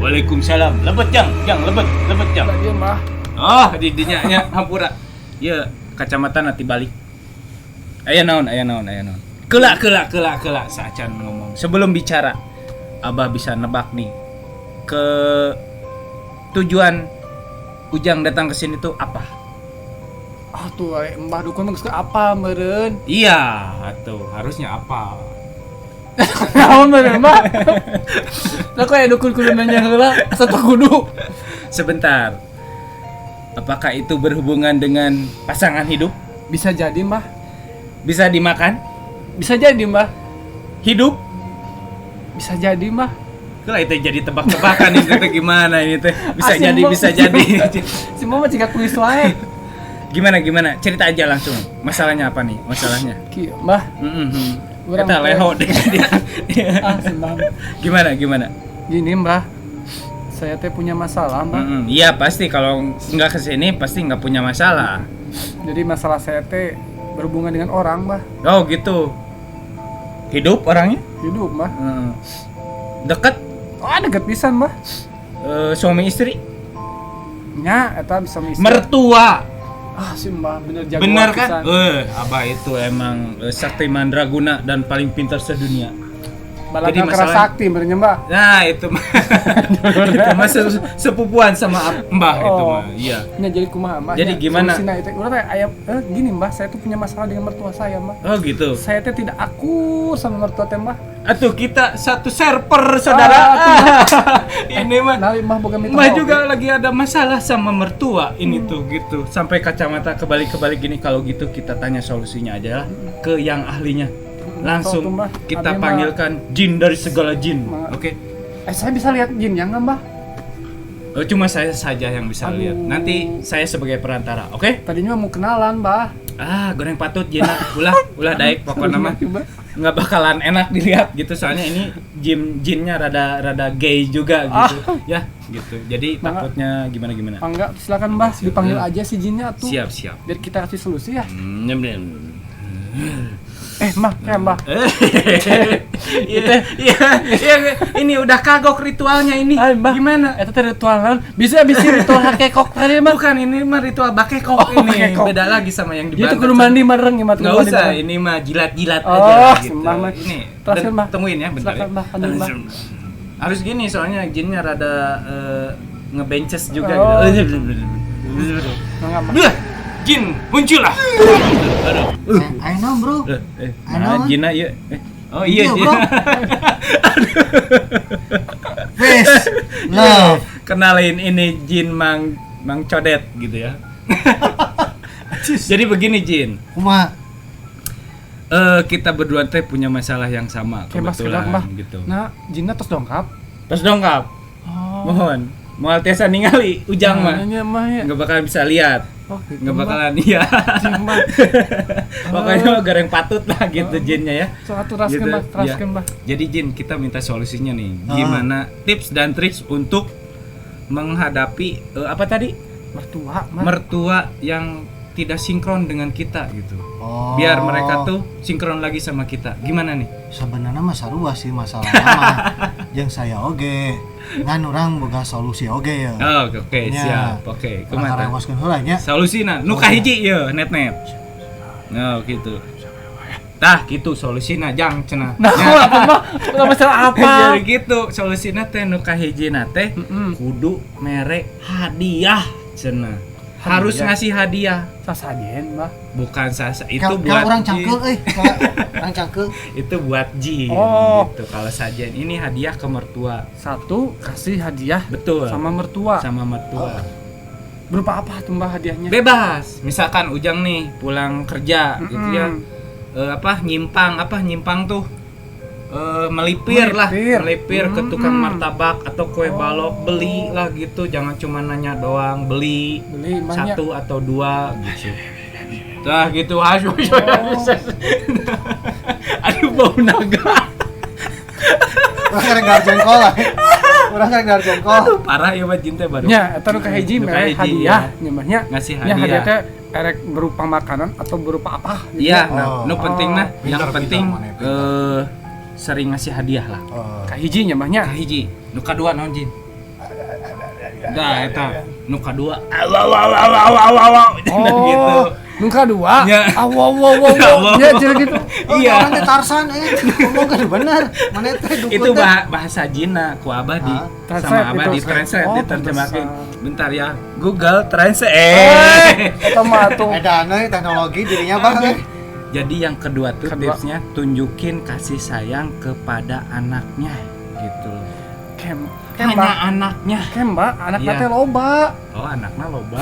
Waalaikumsalam. Lebet, Jang, Jang, lebet, lebet, Jang. Iya, Mbah. Oh, di dinya nya hampura. Ieu kacamata nanti balik. Aya naon, aya naon, aya naon? Keula, keula, keula, keula, saacan ngomong. Sebelum bicara, Abah bisa nebak nih ke tujuan Ujang datang ke sini tuh apa? Ah tuh, Mbah dukun mah geus apa meureun? Iya, tuh harusnya apa? Naon meureun, Mbah? Lah, kok aya dukun kudu nanya heula asa teu kudu. Sebentar. Apakah itu berhubungan dengan pasangan hidup? Bisa jadi, Mbah. Bisa dimakan? Bisa jadi, Mbah. Hidup? Bisa jadi, Mbah. Kalau itu jadi tebak-tebakan ini teh, gimana ini teh? Bisa Ah, jadi, Mbah. Bisa jadi. Si Mbah mah jiga kuis wae. Gimana, gimana? Cerita aja langsung. Masalahnya apa nih? Masalahnya? Kieu, Mbah. Urang Kita leho deh dia. Ah, si Mbah. Gimana, gimana? Gini, Mbah. Saya teh punya masalah, Mbah. Iya, pasti kalau nggak kesini pasti nggak punya masalah. Jadi masalah saya teh berhubungan dengan orang, Mbah. Oh gitu. Hidup orangnya? Hidup, Mbah. Deket? Oh, deket pisan, Mbah. Suami istri? Nya, eta bisa misi. Mertua. Ah, si Mbah bener jagoan Bener kan? pisan. Abah itu emang sakti mandraguna dan paling pintar sedunia. Balaga Jadi keras sakti benernya, Mbah. Nah, itu mah sepupuan sama Mbah itu Oh. mah. Iya. Nya, jadi kumaha, Mbah? Jadi Nya, gimana? solusina itu urang teh aya gini, Mbah, saya tuh punya masalah dengan mertua saya, Mbah. Oh gitu. Saya teh tidak akur sama mertua teh, Mbah. Atuh kita satu server, saudara. Ah, Ini mah. Nah, Mbah boga mitoha Mbah oge. juga lagi ada masalah sama mertua ini tuh gitu. Sampai kacamata kebalik-kebalik gini. Kalau gitu kita tanya solusinya aja lah ke yang ahlinya. Langsung Sok tuh, Mbah. kita Abi mah- panggilkan jin dari segala jin. Oke. Eh, saya bisa lihat jinnya nggak, Mbah? Oh, cuma saya saja yang bisa Aduh. lihat. Nanti saya sebagai perantara, oke? Tadinya mau kenalan, Mbah. Ah, goreng patut jina, ulah ulah daek pokoknya mah. Coba. Nggak bakalan enak dilihat gitu, soalnya ini jin jinnya rada rada gay juga gitu. Ya, gitu. Jadi Mangga. takutnya gimana gimana. Enggak, silakan, Mbah, dipanggil aja si jinnya tuh. Siap, siap. Biar kita kasih solusi ya. Nyem, nyem. Eh, Mbah, ya, Mbah. Iya, ini udah kagok ritualnya ini. Ay, Mbah. Gimana? Eta teh ritual naon? Bisa bisa ritual hakekok tadi, Mbah. Bukan, ini mah ritual bakekok Oh, ini. bakekok. Beda lagi sama yang di Itu Banten. kudu mandi bareng ya, Mbah. Nggak usah, ini mah jilat-jilat Oh, aja lah gitu. Mbah mah. Ini, Teruskan, Mbah. tungguin ya bentar. Silakan, Ya. Mbah, panggil, Mbah. Harus gini soalnya jinnya rada ngebences juga Oh. gitu. Enggak, Mbah. Blah, jin muncullah. Aduh. I know, bro. Eh, I nah, know. jinna iya. Eh, oh iya, Iya, jin. bro. Peace, love. Kenalin, ini jin Mang Mang Codet gitu ya. Jadi begini, Jin. Kumaha? Kita berdua teh punya masalah yang sama Oke, Mbah, kebetulan sekedap, Mbah. gitu. Nah, jinna tos dongkap. Terus dongkap. Oh. Mohon. Moal tiasa ningali Ujang mah. Nanya, Mbah, ya. Nggak bakalan bisa lihat. Oh, gitu, Nggak Mbah. bakalan, iya. Jin, Mbah. Pokoknya mah goreng patut lah gitu jinnya ya. So atuh raskeun, Gitu, Mbah, teraskeun, iya. Mbah. Jadi Jin, kita minta solusinya nih. Ah. Gimana tips dan triks untuk menghadapi apa tadi? Mertua, Mbah. Mertua yang tidak sinkron dengan kita gitu. Oh. Biar mereka tuh sinkron lagi sama kita. Gimana nih? Sebenarnya mah sarua sih masalahnya mah. Jeung saya oge. Ngan urang boga solusi oge ya. Oh, oke, Nya. siap. Oke, Urang kumaha? karangoskeun heula nya. Solusina nu kahiji ieu net-net. Nah, gitu. Tah, gitu solusina, Jang, cenah. Nah, apa, Mbah? Ulah masalah apa? Jadi gitu, solusina teh nu kahijina teh kudu mere hadiah cenah. Harus Hadiah? ngasih hadiah, Sasajen, Mbah. bukan sasa itu Kalau buat kalau urang jin. cangkeul euy, kalau urang cangkeul. Itu buat jin Oh. gitu. Kalau sajen ini hadiah ke mertua. Satu, kasih hadiah Betul. sama mertua. Sama mertua. Berupa apa tuh, Mbah, hadiahnya? Bebas. Misalkan Ujang nih pulang kerja gitu ya. Apa nyimpang, apa nyimpang tuh, melipir lah, Melipir. melipir ke tukang martabak atau kue balok, beli lah gitu, jangan cuma nanya doang, beli, Beli, Mbah, nya. satu atau dua gitu. Tah gitu, aduh, aduh, bau naga. Urang karek dahar jengkol lah. Urang karek dahar jengkol. Aduh, parah ya mah jin teh baru. Nya, eta nu kahiji Nu mere kahiji, hadiah ya. nya, Mbah, nya. Ngasih Nya, hadiah. hadiah teh erek berupa makanan atau berupa apa gitu. Iya, nah, Oh. nu penting nah, yang Pintar, penting pintar, mana, pintar. sering ngasih hadiah lah. Oh, Kahiji nya, Mbah, nya. Kahiji, nu kadua naon, Jin? Nah, eta nu kadua. Aw aw aw aw aw aw. Oh, gitu. Nu kadua. Ya. Aw aw aw aw. Ya jadi gitu. Oh, Iya. orang teh Tarsan ngomong kan bener. Mana teh dukun Itu teh. bahasa Jina ku Abah di Hah? sama Translate Abah itu. di translate Oh, diterjemahkan. pantesan. Bentar ya. Google Translate. Eta mah atuh. Edan euy teknologi dirinya bah. Jadi yang kedua tuh Kedua. tipsnya tunjukin kasih sayang kepada anaknya gitu. Kem Hanya Kemba, anaknya. kemba, anakna Iya. teh loba. Oh, anaknya loba.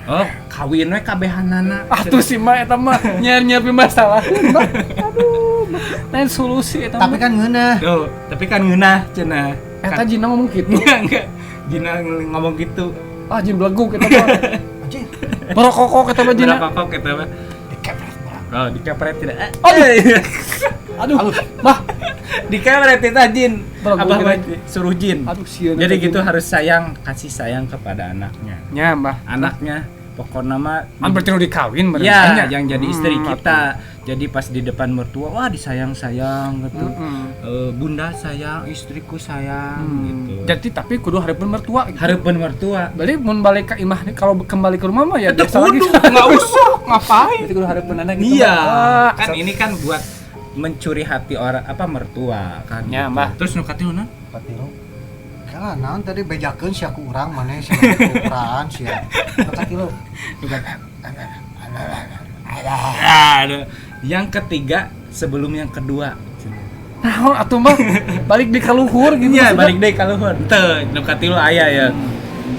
Oh, kawin we kabehanana. Atuh sih mah eta mah nyiar-nyiapin masalah. Aduh, lain solusi eta Tapi mah. kan ngeunah. Tuh, tapi kan ngeunah cenah. Eta jina ngomong gitu. Enggak, enggak. Jina ngomong gitu. Ah, jin beleguk eta mah. Anjir, Berokok eta mah jina. Berapa kok eta mah? dikepret barang. Oh, dikepret tidak. Aduh. Aduh, bah. Dikepret itu jin. Beleguk Abah kita. mah suruh jin. Aduh, sieun. Jadi eta gitu jin. harus sayang, kasih sayang kepada anaknya. Nya, Mbah. Anaknya pokoknya mah An berarti nu dikawin berarti. ya, yang jadi istri Hmm, kita. Jadi pas di depan mertua, wah disayang-sayang gitu. Mm-mm. Bunda sayang, istriku sayang gitu. Jadi tapi kudu hareupeun mertua gitu. Hareupeun mertua. Berarti mun balik ke imah nih, kalau kembali ke rumah mah ya Itu biasa lagi. kudu, nggak usah, ngapain? Berarti kudu hareupeun anak gitu. Iya. Wah, Kan ini kan buat mencuri hati orang apa mertua kan. Ya, gitu. Mbah. Terus nu katilu naon? Katilu. Kala naon tadi bejakeun sia ku urang maneh sia ku urang sia. Nu Katilu. Aduh. Yang ketiga sebelum yang kedua. Naon atuh mah balik di kaluhur gitu. Iya, maksudnya. balik deh kalau Teu, nu katilu aya ya.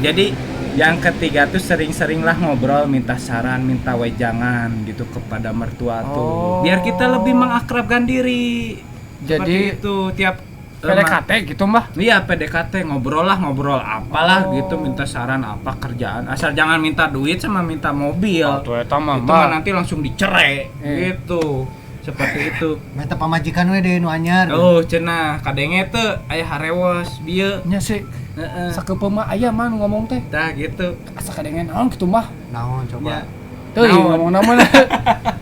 Jadi yang ketiga tuh sering-seringlah ngobrol, minta saran, minta wejangan gitu kepada mertua tuh. Oh. Biar kita lebih mengakrabkan diri. Jadi, Seperti itu tiap PDKT gitu mbah. Iya PDKT ngobrol lah ngobrol apalah Oh. gitu minta saran apa kerjaan asal jangan minta duit sama minta mobil Atuh eta mah itu mbah. mah nanti langsung dicerai Eh. gitu seperti itu Meta pamajikan we deui nu anyar. oh cenah kadenge teu aya harewos bieu Nya sih heeh sakeupeuh mah aya mah nu ngomong teh. tah gitu Asa kadengen naon kitu mah. Naon Ya. coba. Teuh Naon? ngomong nama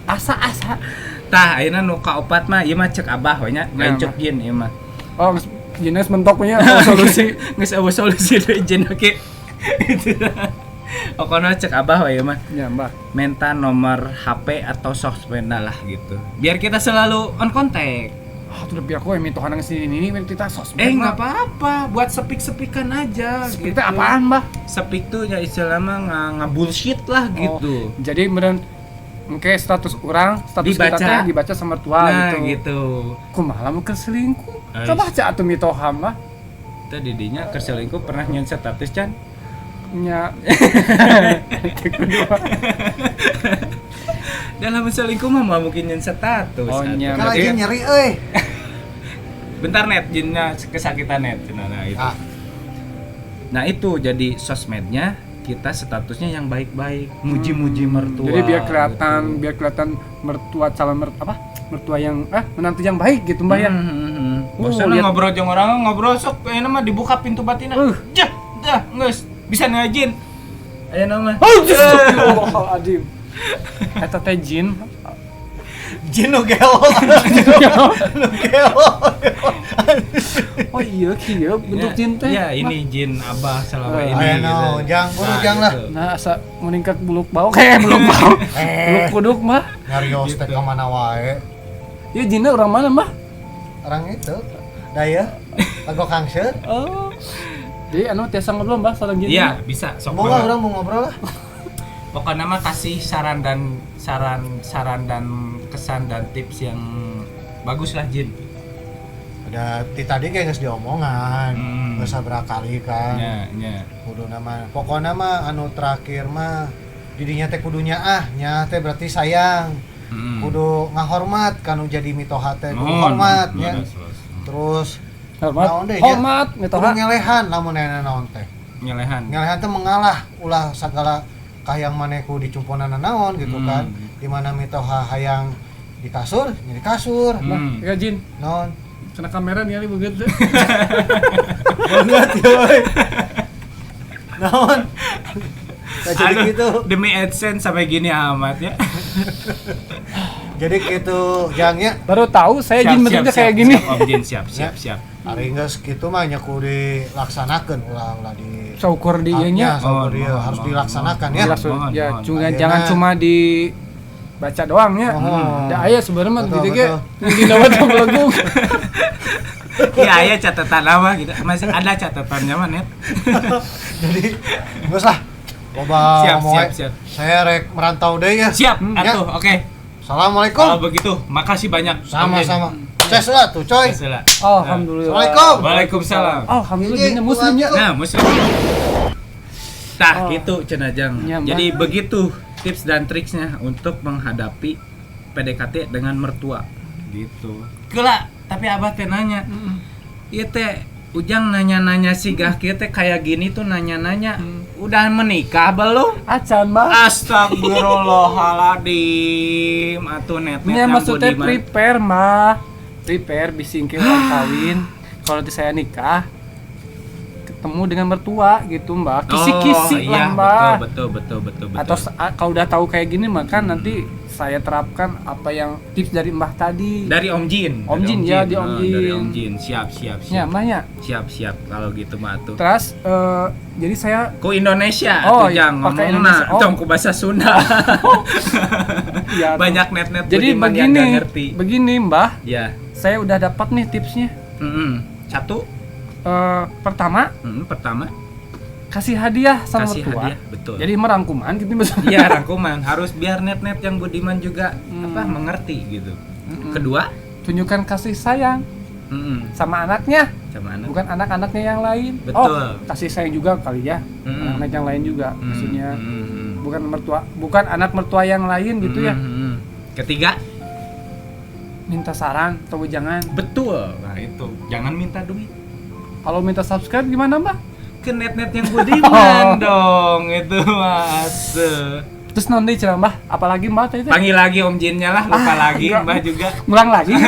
Asa-asa. Tah ayeuna nu kaopat mah ieu mah cek abah we nya Ya, lain cek mah. jin ieu mah Oh, geus jenis mentok nya solusi. geus eueuh solusi deui jin oke Gitu. Pokoknya cek abah we ieu mah Ya, mbah. minta nomor HP atau sosmed lah gitu biar kita selalu on contact. Ah, tuh lebih aku yang minta hanang sini ini kita sosmed. Nggak apa-apa buat sepik-sepikan aja Sepik gitu. teh apaan, Mbah? Sepik tuh ya istilahnya mah nge-bullshit lah gitu. Oh, jadi meureun engke status orang, status Dibaca. kita teh dibaca sama mertua nah gitu. gitu, Kumaha lamun keur selingkuh? Ais. Coba aja atuh mitoha mah. Itu didinya keur selingkuh pernah nyen status can. Nya. Itu kedua. Dalam selingkuh mah nggak mungkin nyen status. Oh, Atuh. nya. Kan Berarti- lagi nyeri euy. Bentar net jinnya kesakitan net nah, nah, itu. Ah, Nah itu jadi sosmednya kita statusnya yang baik-baik, muji-muji mertua. Jadi biar kelihatan, gitu. biar kelihatan mertua calon apa? Mertua yang menantu yang baik gitu, Mbah ya. Bosan lihat. ngobrol jeung orang ngobrol sok kayaknya mah dibuka pintu batinna. Jah, dah, geus bisa ngajin. Aya nama. Oh, astagfirullahaladzim. Eta teh jin. jin nu gelo. Nu gelo. Oh iya, kieu bentuk jin teh. Ya, ini jin abah selama ini. Aya gitu. naon, jang, buru jang lah. gitu. Nah, asa meningkat buluk bau kayak buluk bau. Buluk kuduk mah. Nyarios teh ka mana wae. Ya jinna orang mana mah? Orang itu daya lagu kangser. Oh. Jadi anu tiasa ngobrol mbah sareng jin. Iya, bisa sok. Mau lah banget. orang mau ngobrol lah. Pokoknya mah kasih saran dan saran saran dan kesan dan tips yang bagus lah jin. Udah ti tadi kayak geus diomongan. Geus sabaraha kali kan. Ya, ya. Kudu nama. Pokoknya mah anu terakhir mah didinya teh kudunya ah nya teh berarti sayang. Kudu ngahormat kanu jadi mitoha teh kudu Mohon. hormat ya. Leres, leres. Terus Hormat. naon deui nya? Hormat Kudu mitoha. ngelehan lamun aya naon teh. Ngelehan. Ngelehan teh mengalah ulah sagala kahayang maneh ku dicumponan naon gitu kan. Di mana mitoha hayang di kasur, nya di kasur. Nah, ya jin. Naon? Kena kamera nih ali begitu. Banget ya, woy. Naon? Nah, jadi Aduh, gitu. Demi AdSense sampai gini amat ya. Jadi gitu jangnya. Baru tahu saya jin bentuknya kayak gini. Siap, Om Jin, siap, siap, siap. Ari geus kitu mah nya kudu dilaksanakeun ulah di saukur di ieu nya. Harus dilaksanakan ya. Ya, jangan cuma di baca doang ya. Da aya sebenarnya mah gitu ge. Dina mah belegung. Iya, aya catatan apa gitu. Masih ada catatannya mah, Net. Jadi geus lah. Loba siap. Saya rek merantau deui ya. Siap, atuh, oke. Assalamualaikum. Kalau begitu, makasih banyak. Sama-sama. Sukses lah tuh, coy. Alhamdulillah. Assalamualaikum. Waalaikumsalam. Alhamdulillah dina muslimnya. Nah, muslim. Tah, gitu cenah Jang. Jadi begitu tips dan triksnya untuk menghadapi PDKT dengan mertua gitu. Kela, tapi abah teh nanya. Ieu teh Ujang nanya-nanya sigah kieu teh kayak gini tuh nanya-nanya. Udah menikah belum? Acan, Bang. Astagfirullahaladzim. Atuh net-net ya, yang maksudnya budiman. Prepare mah. Prepare bising ke orang kawin. Kalau nanti saya nikah ketemu dengan mertua gitu, Mbak. Kisi-kisi lah, Mbak. Betul. Atau kalau udah tahu kayak gini maka nanti saya terapkan apa yang tips dari Mbah tadi. Dari Om Jin. Om Jin ya, di Om Jin. Dari Om Jin. Siap. Ya, Mbah ya. Siap. Kalau gitu mah tuh. Terus jadi saya ku Indonesia tuh jangan ngomong mah, tong ku bahasa Sunda. Ya, banyak net-net jadi budiman yang gak ngerti. Begini, Mbah. Ya. Saya udah dapat nih tipsnya. Satu. Pertama. Pertama. Kasih hadiah sama kasih mertua. Hadiah, betul. Jadi merangkuman gitu maksudnya. Iya, rangkuman. Harus biar net-net yang budiman juga apa mengerti gitu. Kedua, tunjukkan kasih sayang. Sama anaknya. Sama anak. Bukan anak-anaknya yang lain. Betul. Oh, kasih sayang juga kali ya. Anak-anak yang lain juga maksudnya. Bukan mertua, bukan anak mertua yang lain gitu ya. Ketiga, minta saran atau jangan. Betul. Nah, itu. Jangan minta duit. Kalau minta subscribe gimana, Mbak? Ke net-net yang budiman dong itu mas. Terus nanti cerah Mbah, apalagi Mbah tadi? Panggil lagi Om Jinnya lah, lupa lagi enggak. Mbah juga. Ngulang lagi.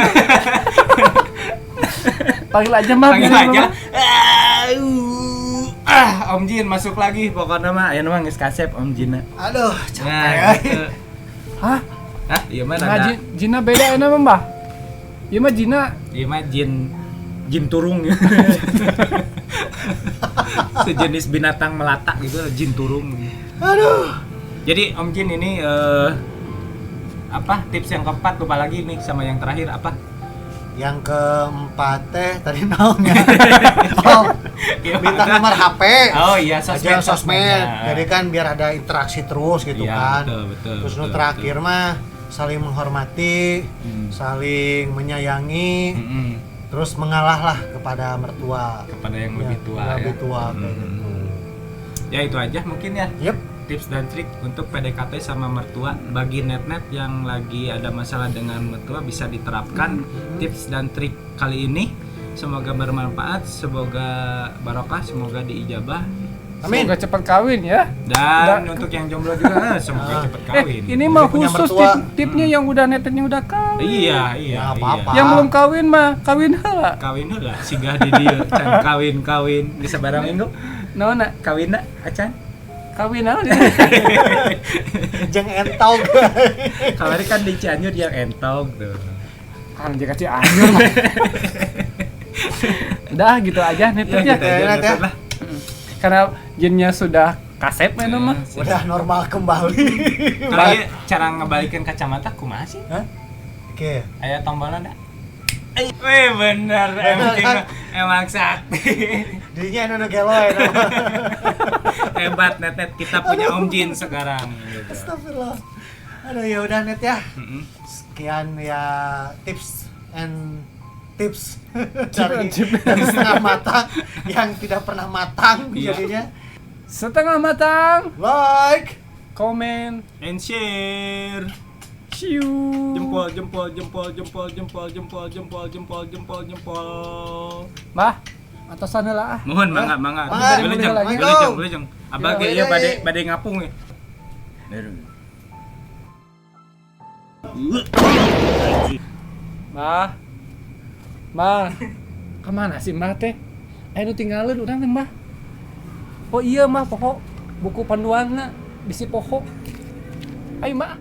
Panggil aja Mbah. Panggil aja. Om Jin masuk lagi pokoknya mah aya mah geus kasep Om Jinna. Aduh, capek. Nah, gitu. Hah? Hah, ieu mah rada. Jinna beda euna mah, Mbah. Ieu mah Jinna. Ieu mah jin turung. Sejenis binatang melata gitu, jin turung. Aduh. Jadi Om Jin ini apa tips yang keempat lupa lagi nih sama yang terakhir apa? Yang keempat teh tadi naon ya? Oh, minta nomor HP. Oh iya, sosmed. Sosmed. Jadi kan biar ada interaksi terus gitu ya, kan. Betul, terus betul, terakhir mah saling menghormati, saling menyayangi. Terus mengalahlah kepada mertua, kepada yang lebih tua, lebih tua kayak gitu. Ya itu aja mungkin ya. Yep. Tips dan trik untuk PDKT sama mertua bagi net-net yang lagi ada masalah dengan mertua bisa diterapkan tips dan trik kali ini. Semoga bermanfaat, semoga barokah, semoga diijabah. Amin. Semoga cepat kawin ya. Dan untuk yang jomblo juga semoga cepat kawin. Ini mah khusus tipnya yang udah netnya udah kawin. Iya, iya. Ya, apa-apa. Yang belum kawin mah kawin heula. Kawin heula sigah di dieu can kawin-kawin geus sabaraha minggu? Naon kawinna acan? Kawin naon? Jeung entog. Kamari kan di Cianjur yang entog tuh. Anjir ka Cianjur. Udah gitu aja netnya. Ya, gitu aja, lah. Karena jinnya sudah kasep ya mah. Udah normal kembali. Kalau cara ngebalikin kacamata kumaha sih? Hah? Oke. Aya tombolna da? Wih bener, emang sakti. Dirinya anu gelo ya. Hebat net kita punya Om Jin sekarang gitu. Astagfirullah. Aduh ya udah net ya. Sekian ya tips and tips dari setengah matang yang tidak pernah matang jadinya. Setengah matang. Like, comment, and share. See you. Jempol, jempol, jempol, jempol, jempol, jempol, jempol, jempol, jempol, jempol. Bah, atasan heula ah. Mohon mangga, mangga. Boleh jeng, boleh jeng. Abah ge ieu bade ngapung ya. Bah. Mbah, kemana sih Mbah teh? Ayo nu tinggalin urang teh Mbah. Oh iya Mbah, pokok buku panduanna bisi pokok. Ayo Mbah.